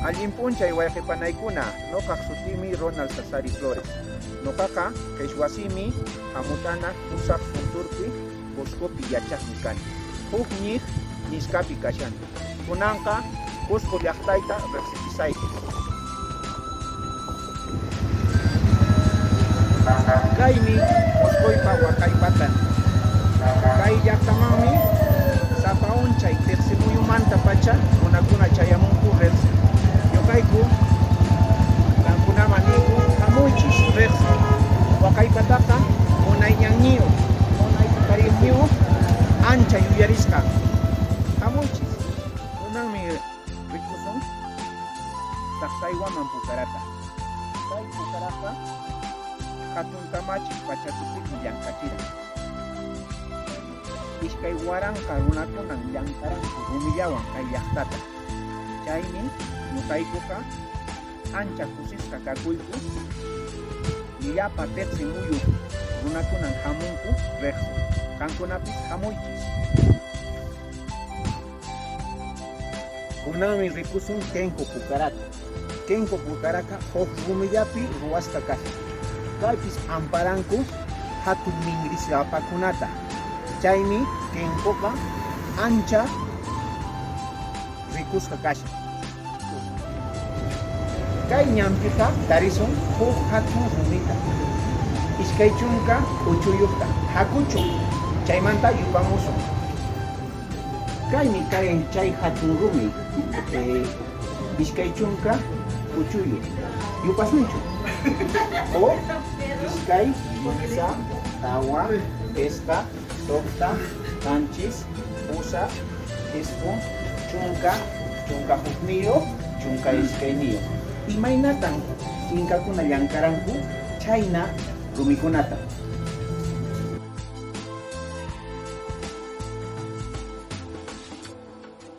Allin p'unchay wayqe panaykuna, noqaq sutiymi Ronald Sasari Flores. Noqaqa qheshwa simi hamut'ana pusaq sunturpi Cuscopi yachaqmi kani. Huk ñiq nisqapi kashani. Kunanqa Cusco llaqtayta riqsichisayki. Kaymi Qosqoypa waqaypatan. Kay llaqtamanmi sapa unchay teqsimuyumantapacha runakuna chayamunku riqsiq. Ñuqayku qankunaman niyku, Hamuychis riqsiq. Waqaypataqa munay ñanñiyuq, munay pukariqniyuq ancha yuyarisqan. Hamuychis. Kunanmi rikusun Saqsaywaman pukarata. Kay pukaraqa hatun kamachiq Pachakutiqmi llank'achiran. 2000 runakunan llank'aranku rumillawan kay llaqtata. Chaymi ñuqaykuqa ancha kusisqa kakuyku llapa teqsi muyuq runakunan hamunku reqsiq. Qankunapis hamuychis. Kunanmi rikusun Kenko pukarata. Kenko pukaraqa huk rumillapi ruwasqa kashan. Kaypis amparanku hatun ningrisapakunata. Chaymi Kenkoqa ancha rikusqa kashan. Kay ñanpiqa tarisun huk hatun rumita, 20 k'uchuyuqta. Hakuchun, chaymanta yupamusun. Kaymi kay chay hatun rumi, 20 k'uchuyuq. Yupasunchu? Huk, iskay, kimsa, tawa, pisqa, suqta, qanchis, pusaq, isqun, chunka, 11, 12. Imaynatan inkakuna llankaranku chhayna rumikunata?